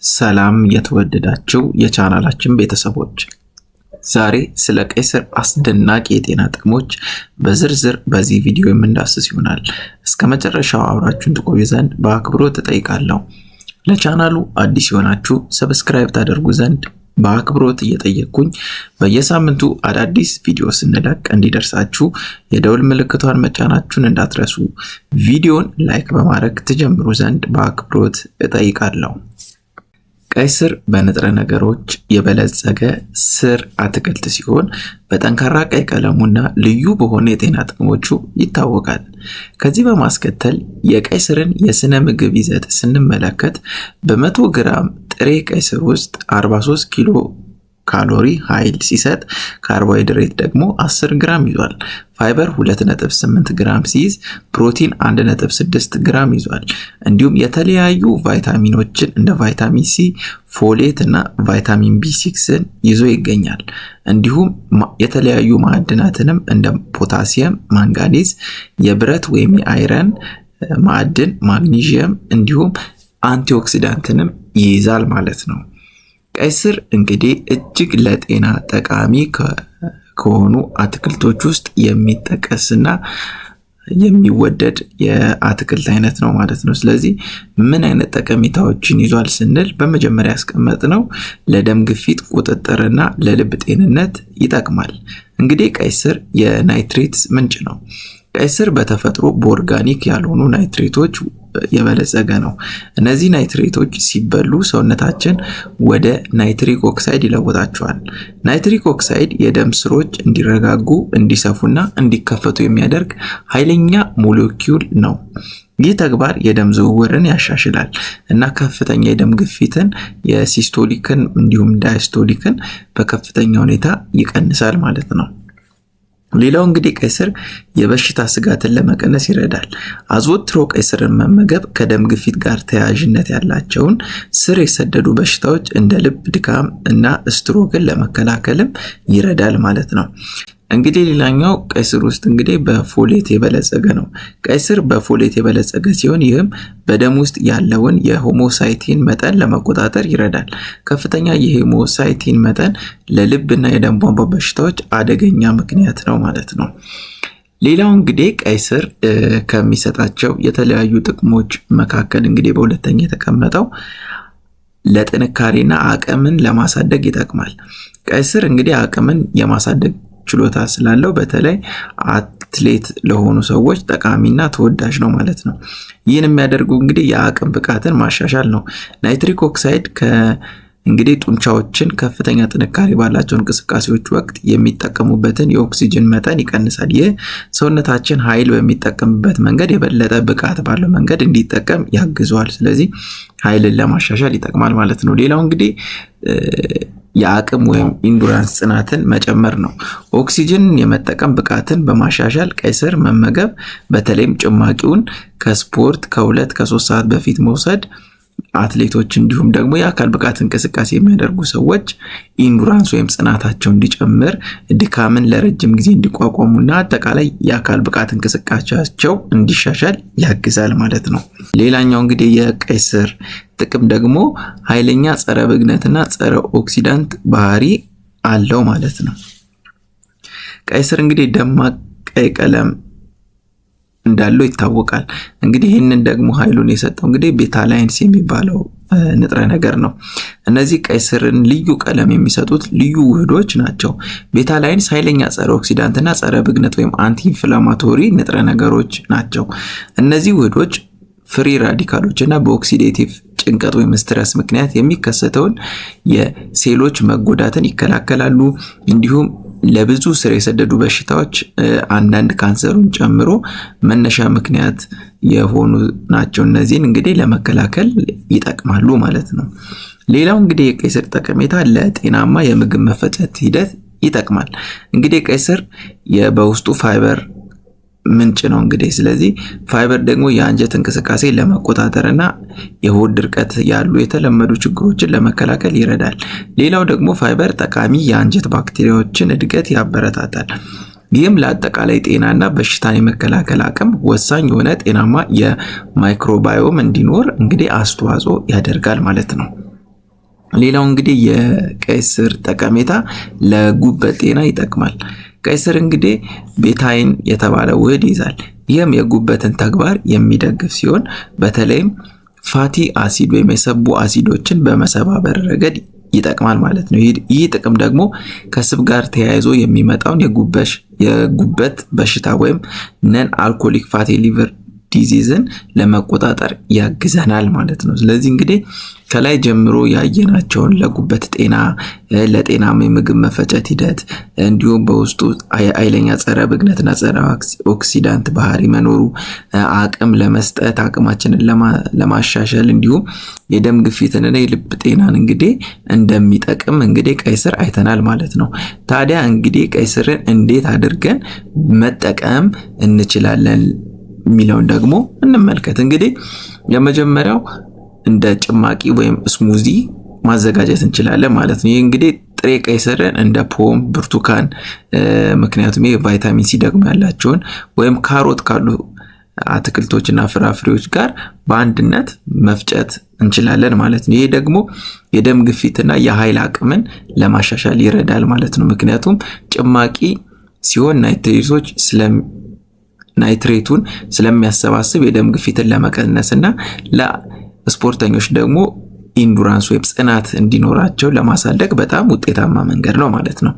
ሰላም የተወደዳችሁ የቻናላችን ቤተሰቦች፣ ዛሬ ስለ ቀይ ስር አስደናቂ የጤና ጥቅሞች በዝርዝር በዚህ ቪዲዮ የምንዳስስ ይሆናል። እስከ መጨረሻው አብራችሁን ትቆዩ ዘንድ በአክብሮት እጠይቃለሁ። ለቻናሉ አዲስ የሆናችሁ subscribe ታደርጉ ዘንድ በአክብሮት እየጠየቅኩኝ፣ በየሳምንቱ አዳዲስ ቪዲዮ ስንለቅ እንዲደርሳችሁ የደውል ምልክቷን መጫናችሁን እንዳትረሱ፣ ቪዲዮን like በማድረግ ትጀምሩ ዘንድ በአክብሮት እጠይቃለሁ። ቀይ ስር በንጥረ ነገሮች የበለጸገ ስር አትክልት ሲሆን በጠንካራ ቀይ ቀለሙና ልዩ በሆነ የጤና ጥቅሞቹ ይታወቃል። ከዚህ በማስከተል የቀይ ስርን የስነ ምግብ ይዘት ስንመለከት፣ በ100 ግራም ጥሬ ቀይ ስር ውስጥ 43 ኪሎ ካሎሪ ኃይል ሲሰጥ ካርቦሃይድሬት ደግሞ 10 ግራም ይዟል። ፋይበር 2.8 ግራም ሲይዝ ፕሮቲን 1.6 ግራም ይዟል። እንዲሁም የተለያዩ ቫይታሚኖችን እንደ ቫይታሚን ሲ፣ folate እና ቫይታሚን B6ን ይዞ ይገኛል። እንዲሁም የተለያዩ ማዕድናትንም እንደ ፖታሲየም፣ ማንጋኒዝ፣ የብረት ወይም የ iron ማዕድን፣ ማግኒዥየም እንዲሁም antioxidant ንም ይይዛል ማለት ነው። ቀይ ስር እንግዲህ እጅግ ለጤና ጠቃሚ ከሆኑ አትክልቶች ውስጥ የሚጠቀስና የሚወደድ የአትክልት አይነት ነው ማለት ነው። ስለዚህ ምን አይነት ጠቀሜታዎችን ይዟል ስንል፣ በመጀመሪያ ያስቀመጥነው ለደም ግፊት ቁጥጥርና ለልብ ጤንነት ይጠቅማል። እንግዲህ ቀይ ስር የ nitrates ምንጭ ነው። ቀይ ስር በተፈጥሮ በ organic ያልሆኑ nitrate ኦች የበለጸገ ነው። እነዚህ nitrate ኦች ሲበሉ ሰውነታችን ወደ nitric oxide ይለውጣቸዋል። Nitric oxide የደም ስሮች እንዲረጋጉ፣ እንዲሰፉና እንዲከፈቱ የሚያደርግ ኃይለኛ ሞለኪውል ነው። ይህ ተግባር የደም ዝውውርን ያሻሽላል እና ከፍተኛ የደም ግፊትን፣ የ systolic ን እንዲሁም diastolic ን በከፍተኛ ሁኔታ ይቀንሳል ማለት ነው። ሌላው እንግዲህ ቀይ ስር የበሽታ ስጋትን ለመቀነስ ይረዳል። አዘውትሮ ቀይ ስርን መመገብ ከደም ግፊት ጋር ተያያዥነት ያላቸውን ስር የሰደዱ በሽታዎች እንደ ልብ ድካም እና ስትሮክን ለመከላከልም ይረዳል ማለት ነው። እንግዲህ ሌላኛው ቀይ ስር ውስጥ እንግዲህ በ folate የበለጸገ ነው። ቀይ ስር በ folate የበለጸገ ሲሆን ይህም በደም ውስጥ ያለውን የ homocysteine መጠን ለመቆጣጠር ይረዳል። ከፍተኛ የ homocysteine መጠን ለልብ እና የደም ቧንቧ በሽታዎች አደገኛ ምክንያት ነው ማለት ነው። ሌላው እንግዲህ ቀይ ስር ከሚሰጣቸው የተለያዩ ጥቅሞች መካከል እንግዲህ በሁለተኛ የተቀመጠው ለጥንካሬና አቅምን ለማሳደግ ይጠቅማል። ቀይ ስር እንግዲህ አቅምን የማሳደግ ችሎታ ስላለው በተለይ አትሌት ለሆኑ ሰዎች ጠቃሚና ተወዳጅ ነው ማለት ነው። ይህን የሚያደርጉ እንግዲህ የአቅም ብቃትን ማሻሻል ነው። Nitric oxide እንግዲህ ጡንቻዎችን ከፍተኛ ጥንካሬ ባላቸው እንቅስቃሴዎች ወቅት የሚጠቀሙበትን የኦክሲጅን መጠን ይቀንሳል። ይህ ሰውነታችን ኃይል በሚጠቀምበት መንገድ የበለጠ ብቃት ባለው መንገድ እንዲጠቀም ያግዘዋል። ስለዚህ ኃይልን ለማሻሻል ይጠቅማል ማለት ነው። ሌላው እንግዲህ የአቅም ወይም endurance ጽናትን መጨመር ነው። ኦክሲጅን የመጠቀም ብቃትን በማሻሻል ቀይ ስር መመገብ፣ በተለይም ጭማቂውን ከስፖርት ከ2 ከ3 ሰዓት በፊት መውሰድ፣ አትሌቶች እንዲሁም ደግሞ የአካል ብቃት እንቅስቃሴ የሚያደርጉ ሰዎች endurance ወይም ጽናታቸው እንዲጨምር፣ ድካምን ለረጅም ጊዜ እንዲቋቋሙና አጠቃላይ የአካል ብቃት እንቅስቃሴያቸው እንዲሻሻል ያግዛል ማለት ነው። ሌላኛው እንግዲህ የቀይ ስር ጥቅም ደግሞ ኃይለኛ ጸረ ብግነትና ጸረ oxidant ባህሪ አለው ማለት ነው። ቀይ ስር እንግዲህ ደማቅ ቀይ ቀለም እንዳለው ይታወቃል። እንግዲህ ይህንን ደግሞ ኃይሉን የሰጠው እንግዲህ betalains የሚባለው ንጥረ ነገር ነው። እነዚህ ቀይ ስርን ልዩ ቀለም የሚሰጡት ልዩ ውህዶች ናቸው። Betalains ኃይለኛ ጸረ oxidant እና ጸረ ብግነት ወይም anti inflammatory ንጥረ ነገሮች ናቸው። እነዚህ ውህዶች free radical ኦች እና በ oxidative ጭንቀት ወይም stress ምክንያት የሚከሰተውን የሴሎች መጎዳትን ይከላከላሉ። እንዲሁም ለብዙ ስር የሰደዱ በሽታዎች፣ አንዳንድ ካንሰሩን ጨምሮ፣ መነሻ ምክንያት የሆኑ ናቸው። እነዚህን እንግዲህ ለመከላከል ይጠቅማሉ ማለት ነው። ሌላው እንግዲህ የቀይ ስር ጠቀሜታ ለጤናማ የምግብ መፈጨት ሂደት ይጠቅማል። እንግዲህ ቀይ ስር በውስጡ ፋይበር ምንጭ ነው እንግዲህ። ስለዚህ ፋይበር ደግሞ የአንጀት እንቅስቃሴ ለመቆጣጠር እና የሆድ ድርቀት ያሉ የተለመዱ ችግሮችን ለመከላከል ይረዳል። ሌላው ደግሞ ፋይበር ጠቃሚ የአንጀት ባክቴሪያዎችን እድገት ያበረታታል። ይህም ለአጠቃላይ ጤናና በሽታን የመከላከል አቅም ወሳኝ የሆነ ጤናማ የ microbiome እንዲኖር እንግዲህ አስተዋጽኦ ያደርጋል ማለት ነው። ሌላው እንግዲህ የቀይ ስር ጠቀሜታ ለጉበት ጤና ይጠቅማል። ቀይ ስር እንግዲህ betaine የተባለ ውህድ ይይዛል። ይህም የጉበትን ተግባር የሚደግፍ ሲሆን በተለይም fatty acid ወይም የስብ አሲዶችን በመሰባበር ረገድ ይጠቅማል ማለት ነው። ይህ ጥቅም ደግሞ ከስብ ጋር ተያይዞ የሚመጣውን የጉበት በሽታ ወይም non alcoholic fatty liver disease ን ለመቆጣጠር ያግዘናል ማለት ነው። ስለዚህ እንግዲህ ከላይ ጀምሮ ያየናቸውን ለጉበት ጤና፣ ለጤናማ የምግብ መፈጨት ሂደት እንዲሁም በውስጡ ኃይለኛ ጸረ ብግነትና ጸረ oxidant ባህሪ መኖሩ አቅም ለመስጠት፣ አቅማችንን ለማሻሻል እንዲሁም የደም ግፊትንና የልብ ጤናን እንግዲህ እንደሚጠቅም እንግዲህ ቀይ ስር አይተናል ማለት ነው። ታዲያ እንግዲህ ቀይ ስርን እንዴት አድርገን መጠቀም እንችላለን የሚለውን ደግሞ እንመልከት። እንግዲህ የመጀመሪያው እንደ ጭማቂ ወይም smoothie ማዘጋጀት እንችላለን ማለት ነው። ይህ እንግዲህ ጥሬ ቀይ ስርን እንደ ፖም፣ ብርቱካን፣ ምክንያቱም ይህ ቫይታሚን ሲ ደግሞ ያላቸውን ወይም ካሮት ካሉ አትክልቶችና ፍራፍሬዎች ጋር በአንድነት መፍጨት እንችላለን ማለት ነው። ይሄ ደግሞ የደም ግፊትና የኃይል አቅምን ለማሻሻል ይረዳል ማለት ነው። ምክንያቱም ጭማቂ ሲሆን ናይትሬቶች ናይትሬቱን ስለሚያሰባስብ የደም ግፊትን ለመቀነስ እና ለስፖርተኞች ደግሞ endurance ወይም ጽናት እንዲኖራቸው ለማሳደግ በጣም ውጤታማ መንገድ ነው ማለት ነው።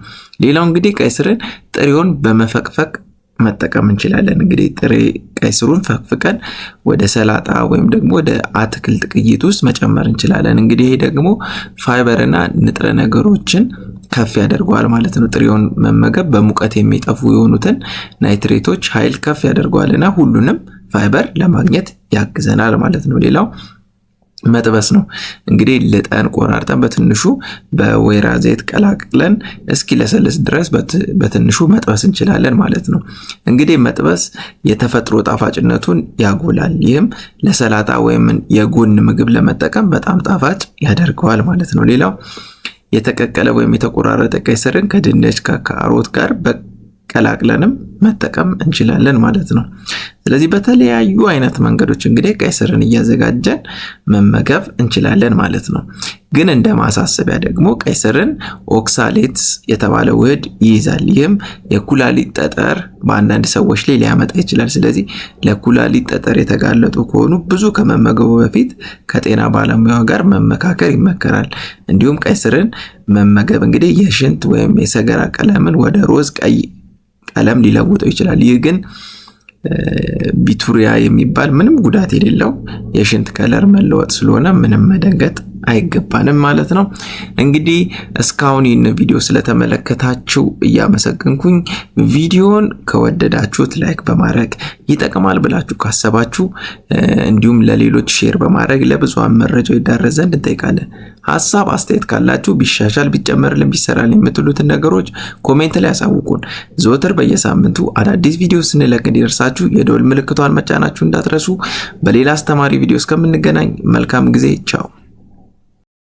ሌላው እንግዲህ ቀይ ስርን ጥሬውን በመፈቅፈቅ መጠቀም እንችላለን። እንግዲህ ጥሬ ቀይ ስሩን ፈቅፍቀን ወደ ሰላጣ ወይም ደግሞ ወደ አትክልት ቅይጥ ውስጥ መጨመር እንችላለን። እንግዲህ ይሄ ደግሞ ፋይበርና ንጥረ ነገሮችን ከፍ ያደርገዋል ማለት ነው። ጥሬውን መመገብ በሙቀት የሚጠፉ የሆኑትን ናይትሬቶች ኃይል ከፍ ያደርገዋል እና ሁሉንም ፋይበር ለማግኘት ያግዘናል ማለት ነው። ሌላው መጥበስ ነው። እንግዲህ ልጠን ቆራርጠን በትንሹ በወይራ ዘይት ቀላቅለን እስኪለሰልስ ድረስ በትንሹ መጥበስ እንችላለን ማለት ነው። እንግዲህ መጥበስ የተፈጥሮ ጣፋጭነቱን ያጎላል። ይህም ለሰላጣ ወይም የጎን ምግብ ለመጠቀም በጣም ጣፋጭ ያደርገዋል ማለት ነው። ሌላው የተቀቀለ ወይም የተቆራረጠ ቀይ ስርን ከድንች፣ ከካሮት ጋር ቀላቅለንም መጠቀም እንችላለን ማለት ነው። ስለዚህ በተለያዩ አይነት መንገዶች እንግዲህ ቀይ ስርን እያዘጋጀን መመገብ እንችላለን ማለት ነው። ግን እንደ ማሳሰቢያ ደግሞ ቀይ ስርን oxalates የተባለ ውህድ ይይዛል። ይህም የኩላሊት ጠጠር በአንዳንድ ሰዎች ላይ ሊያመጣ ይችላል። ስለዚህ ለኩላሊት ጠጠር የተጋለጡ ከሆኑ ብዙ ከመመገቡ በፊት ከጤና ባለሙያ ጋር መመካከር ይመከራል። እንዲሁም ቀይ ስርን መመገብ እንግዲህ የሽንት ወይም የሰገራ ቀለምን ወደ ሮዝ ቀይ ቀለም ሊለውጠው ይችላል። ይህ ግን beeturia የሚባል ምንም ጉዳት የሌለው የሽንት color መለወጥ ስለሆነ ምንም መደንገጥ አይገባንም ማለት ነው። እንግዲህ እስካሁን ይህን ቪዲዮ ስለተመለከታችሁ እያመሰገንኩኝ፣ ቪዲዮን ከወደዳችሁት like በማድረግ፣ ይጠቅማል ብላችሁ ካሰባችሁ እንዲሁም ለሌሎች share በማድረግ ለብዙሃን መረጃው ይዳረስ ዘንድ እንጠይቃለን። ሀሳብ አስተያየት ካላችሁ ቢሻሻል፣ ቢጨመርልን፣ ቢሰራልን የምትሉትን ነገሮች comment ላይ ያሳውቁን። ዘወትር በየሳምንቱ አዳዲስ ቪዲዮ ስንለቅ እንዲደርሳችሁ የደወል ምልክቷን መጫናችሁ እንዳትረሱ። በሌላ አስተማሪ ቪዲዮ እስከምንገናኝ መልካም ጊዜ፣ ቻው።